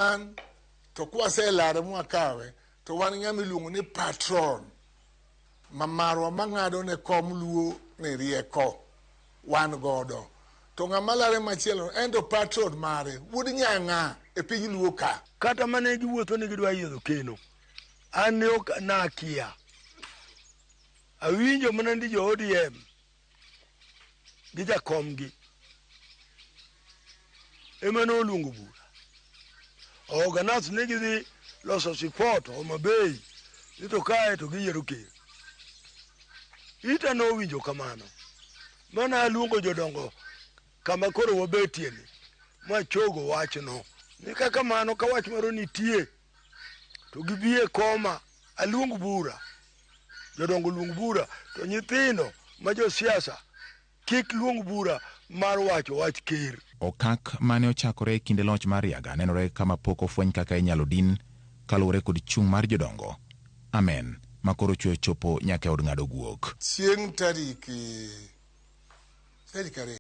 An to kwaselare mwakawe to wan ng'ama iluongo ni patron ma marwa mang'ado ne kom Luo ni rieko wan godo. To ng'ama lare machielo en to patron mare wuod nyang'a e piny Luo ka. Kata mane giwuotho ni gidwa yiedho keno, an ne ok nakia. Awinjo mana ni jo ODM gi jakomgi ema ne oluongo bura. Organize ni gidhi loso sipot Homa Bay ni to kae to giyiero ker. Ita nowinjo kamano mana aluongo jodongo kama koro wabetie ni machogo wachno ni kaka mano ka wach moro nitie to gibi e koma aluong bura jodongo luong bura to nyithindo ma josiasa kik luong bura mar wacho wach ker. Okak mane ochakore e kinde loch mar Riaga nenore kama pok ofweny kaka inyalo din kaluwore kod chung' mar jodongo. Amen ma koro chwe ochopo nyaka e od ng'ado guok. Chieng' tariki 2.